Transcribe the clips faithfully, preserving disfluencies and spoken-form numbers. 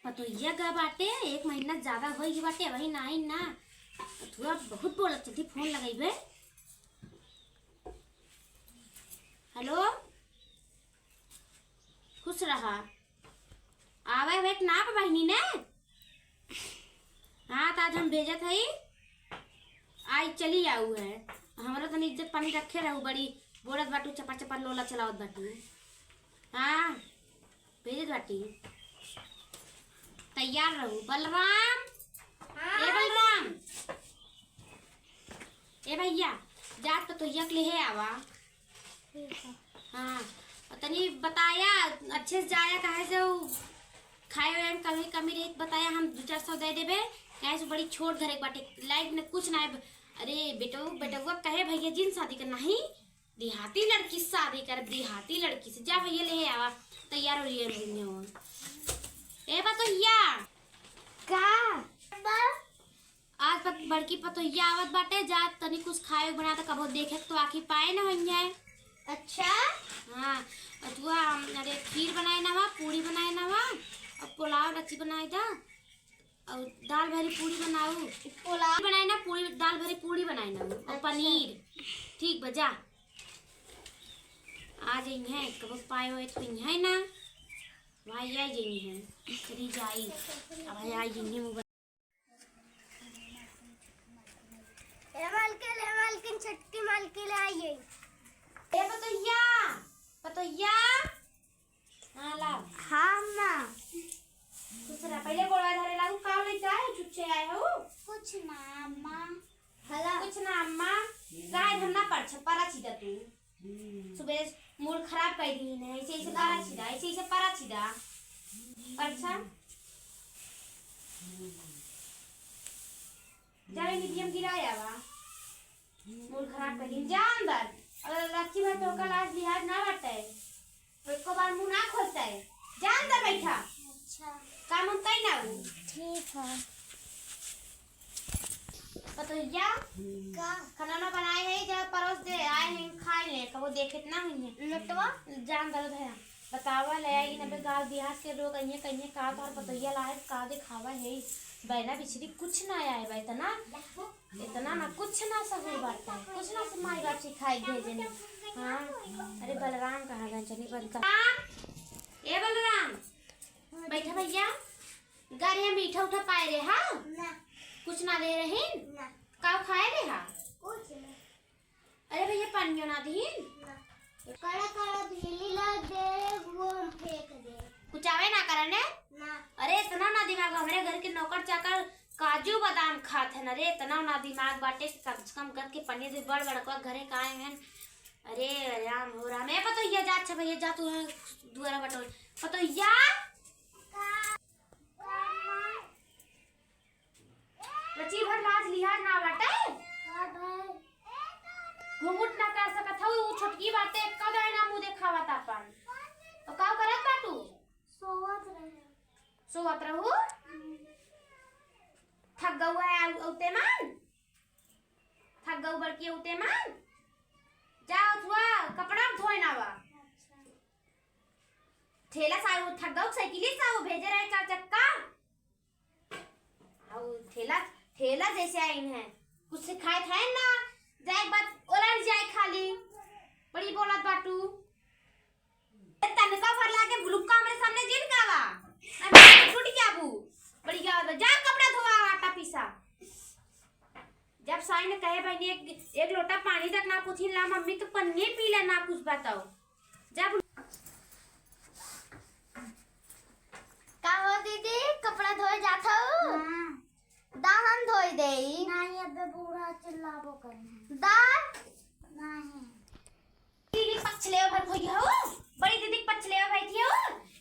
पतोहिया का बाटे, एक महीना ज्यादा होइ गई बाटे, अबहीं ना आई ना। पतोहिया बहुत बोलत चलती, फोन लगइबे। हेलो, खुश रहा। आवे हुए ना बहिनी ने। हाँ, त आज हम भेजत हई, आज चली आऊ है। हमरो तनी इज्जत पानी रखे रहू, बड़ी बोलत बाटू, चपा चपा लोला चलावत बाटू। हाँ, भेजत बाटी। तैयार रहू। बलराम, हाँ। ए बलराम, ए भैया, जात पतोहिया के लेहे आवा। ठीक है। हाँ, और तनी बताया, अच्छे से जाया, काहे से उ खाए वाए में कमी, कमी रही त बताया, हम दो चार सौ दे देबे, काहे से बड़ी छोट घर एक बाटे, लाइट में कुछ ना है। अरे बेटऊ, बेटउआ कहे भैया जिन शादी करना ही, देहाती लड़की से शादी कर, देहाती लड़की से। जा भैया लेहे आवा, तैयार हो लिए रही हो। ए पतोहिया। का? आज पत-, बड़की पतोहिया आवत बाटे, जा तनी कुछ खाए बना त कबो देखे तो आँखी पाए न होइहैं। अच्छा। हाँ, और तू आ, अरे खीर बनाए ना वा, पूड़ी बनाए ना वा, और पुलाव रची बनाए दा, और दाल भरी पूड़ी बनाऊ। पुलाव बनाए ना, पूड़ी, दाल भरी पूड़ी बनाए ना, और अच्छा। पनीर। ठीक बा, जा। आ जइहैं, कबो पाए होए तो है ना, भाई आ जइहैं, चली जाई, अब आ जइहैं। ए मालकिन, ए मालकिन, छोटकी मालकिन आई है। ए पतोहिया, पतोहिया। हाँ, लाओ। हाँ, अम्मा। दूसरा, पहले गोड़ा धरे लागू, का लइका है, चुच्चे आए हो? कुछ ना, अम्मा। भला। कुछ ना, अम्मा। काहे हम ना परछ-, परछी दा तू। सुबह मूड खराब कर दी ने, ऐसे, ऐसे परछी दा, ऐसे, ऐसे परछी दा। परछा। जाए medium गिराया बा। मूड खराब कर दी। जा अंदर। अगर लड़की भर तो ओकर लाज लिहाज ना बाटे। एको बार मुंह ना खोलता है। जा अंदर बैठा। अच्छा। काम हम कहीं ना हूँ। ठीक है। पतोहिया। का? खाना ना बनाए है, जा परोस दे, आए हैं, खाए ले, कबो देखे त ना हुई है। लोटवा? जा अंदर उधर। बतावा ले आई, नबे गाँव देहात के लोग अइहे, कहिए का तोहर पतोहिया लाए, का देखावा है। बैला बिछड़ी कुछ ना आए बा, इतना, इतना ना, कुछ ना सहूर बाटे, कुछ ना से माई बाप सिखाए भेजे ने। हाँ, अरे बलराम कहाँ गए, चली बंद कर। हाँ, ए बलराम, बैठा भैया, गाड़िया मीठा उठा पाए रे, हाँ? ना। कुछ ना दे रही? ना। का खाए रे, हाँ? कुछ ना। अरे भैया, पानियो ना दीन? ना। कड़ा कड़ा भेली ला दे, वो हम फेंक दे। कुछ आवे ना करे ने? ना। अरे इतना ना दिमाग, हमरे घर के नौकर चाकर काजू बादाम खात है ना रे, इतना ना दिमाग बाटे कि कम से कम घर के पनिया दे, बड़ बड़का घरे का आए हैं। अरे राम हो राम, ए पतोहिया जा, अच्छा भैया जा, तू है दुआरा बटोर। पतोहिया। रची भर लाज लिहाज ना बाटे। हाँ भाई। घुघुट ना कर सकत हऊ, ऊ छोटकी बाटे, एको दाई ना मुँह देखावत आपन। तो का करत बाटू? सोवत रहे। सोवत रहू? थक गऊ है, अउ-, अउते मान? थक गऊ बड़की अउते मान? जा उठवा, कपड़ा धोए ना बा। अच्छा। ठेला से आऊ, थक गऊ, साइकिले से आऊ, भेजे रहे चार चक्का। अउ ठेला, ठेला जैसे आइन है, कुछ सिखाए खाए ना, जाए के बाद ओलर जाए खाली, बड़ी बोलत बाटू। ए, तनका भर लागे बुलुक्का हमरे सामने जिन गावा, अरे टूट जाबू, बड़ी गावा, जा कपड़ा धोआ, आटा पीसा। जब साइन कहे बहिनी एक, एक लोटा पानी तक ना पूछी ला मम्मी, तो पन्नी पी ले ना कुछ बताओ। जब का हो दीदी, कपड़ा धोए जात हो? हाँ। दा हम धोई देई। नहीं, अबे बूढ़ा चिल्लाबो करे। दा। नहीं। दीदी पक्ष लेवे भर खोई हो, बड़ी दीदी के पक्ष लेवे बैठी हो।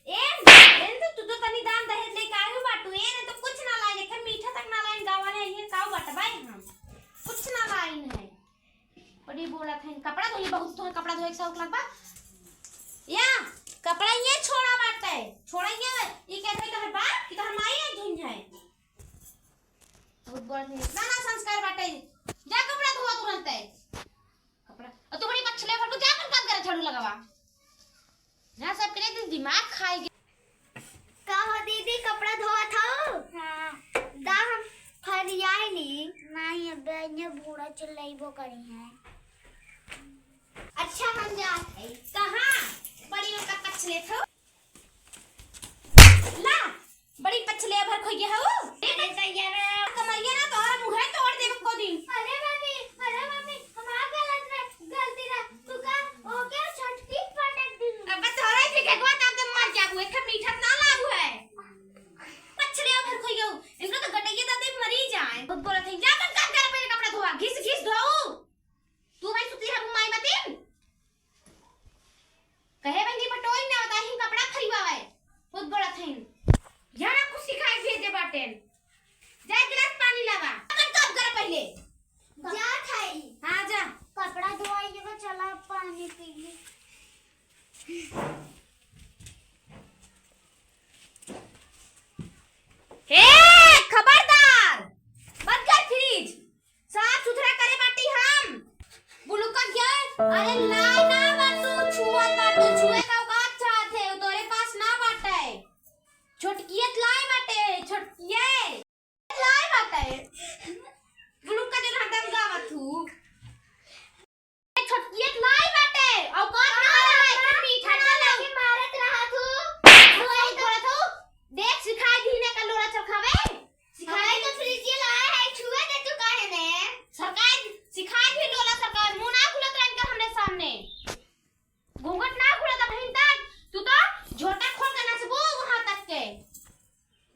ए, ए, तू, तू तो तनी दान दहेज लेके आए हो बाटू, ए, ने तो कुछ ना लाइन, एक मीठा तक ना लाइन, गावा ने ये काऊ बटवाए हम। कुछ ना लाइन है। बड़ी बोलत है, कपड़ा धोई, बहुत तो कपड़ा धोए के शौक लग बा। या, कपड़ा ये छोड़ा बाटे, छोड़ा ये, ये कहते तोहर बाप कि तोहर माई है धुन है। बहुत बड़ है, इतना ना संस्कार बाटे। जा कपड़ा धोआ तुरंत है। कपड़ा, और तू बड़ी पक्ष ले, जा अपन काम करे, झाड़ू लगावा। ना सब के दिन दिमाग खाई गए। का हो दीदी, कपड़ा धोआ चिल्लाइबो करी हैं। अच्छा, हम जात हई। कहाँ? बड़ी ओकर पछ लेत हो। ला, बड़ी पछ ले भर खोइया हो। अरे तैयार है। कमरिया ना तोहरा मुँहे तोड़ देब को दिन। अरे मम्मी, अरे मम्मी, हमार गलत रहे, गलती रहे। तू का ओके छोटकी पटक दी। अब तोहरा ही फेंकवा तब तो मर जाबू, एक मीठा ना लागू है। पछ ले भर खोइया हो। इनको तो गटैया दादे मरी जाए। बहुत बोलत है, जा अपन काम कर, पहले कपड़ा धोआ, घिस घिस धोऊ। तू भाई सुती रहबू माई मतिन। कहे बंदी पटोई ना होता ही कपड़ा फरिवावे। खुद बोलत हईन। यहाँ ना कुछ सिखाए भेजे बाटेन। जा एक गिलास पानी लावा। अपन काम कर पहले। जा खाई। हाँ, जा। कपड़ा धोआई के बाद चला पानी पी ली। हे, खबरदार! बंद कर फ्रिज। साफ सुथरा करे बाटी हम। बुलुका क्या? अरे लाई ना बाटू, छुअत बाटू, छुए का औकात चाहत है, तोरे पास ना बाटे। छोटकियत लाई बाटे, छोटकिये लाई बाटे। बुलुका जन हरदम गावत हूँ। छोटकियत लाई बाटे, औकात ना रहे, एकदम मीठा ना लगे। मारत रहा तू। तू वही बोलत हो, देख सिखाई दी ने का लोला चखावे। सिखाई तो फ्रिज ये लाए है, छुए दे तू काहे ने? सरकार सिखाई दी लोला सरकार, मुंह ना खुलत रहे इनकर हमरे सामने। घूंघट ना खुलत बहिन तक, तू तो झोटा खोल के नचबू वहां तक के।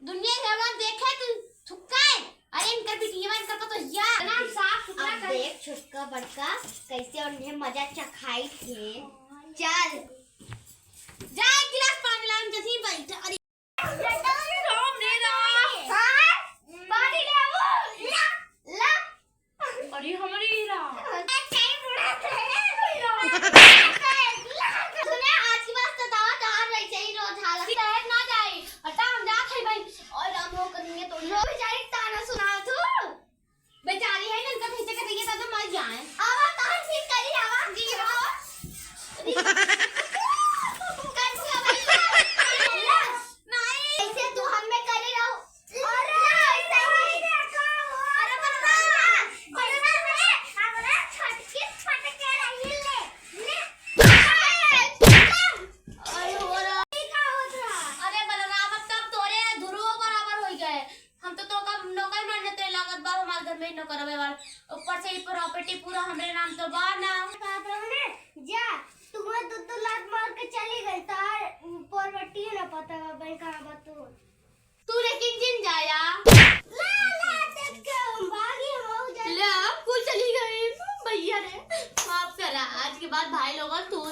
दुनिया जवन देखे तू थुक्के। अरे इनकर बिटिया, इनकर पतोहिया। इतना साफ सुथरा अब कर। देख छोटका बड़का कैसे उन्हें मजा चखाई थे। चल। जा एक गिलास पानी ला, हम जैसे ही बैठा। अरे। राम रे राम। हाँ? पानी ले आओ। ला, ला। अरे हमरी हीरा। सुने, आज के बाद सतावा तहार वैसे ही रोज हालत। शहर ना जाई। हटा, हम जात हई भाई। और हम हो करेंगे तो लो बेचारी ताना सुना तू। बेचारी है ना, इनका खींचे के देखिए तब तो मर जाए। आवा, तहार ठीक करी, आवा। जी, आवा। कर छुआ भाई। नहीं। ऐसे तू हमें करे रहो। अरे, ऐसे ही। अरे, बलराम, बलराम रे, हमरा छोटकी फटके रही ले, ले। अरे, हो रहा। ई का होत रहा? अरे, बलराम, अब तब तोरे धुरुओ बराबर होई गए। हम तो तोका नौकर मानने तो लागत बा, हमारे घर में नौकर रहे वाला। ऊपर से ई property पूरा हमरे नाम तो बा ना। बाप रे, जा, तुम्हें दो दो लात मार के चली गई, तार property ना पता बा, बैंक कहाँ बा तू। तू लेकिन जिन जाया। ला, ला, देख के हम भागी, हम हो जाए। ले, कुल चली गई। भैया रे, माफ करा, आज के बाद भाई लोगन तू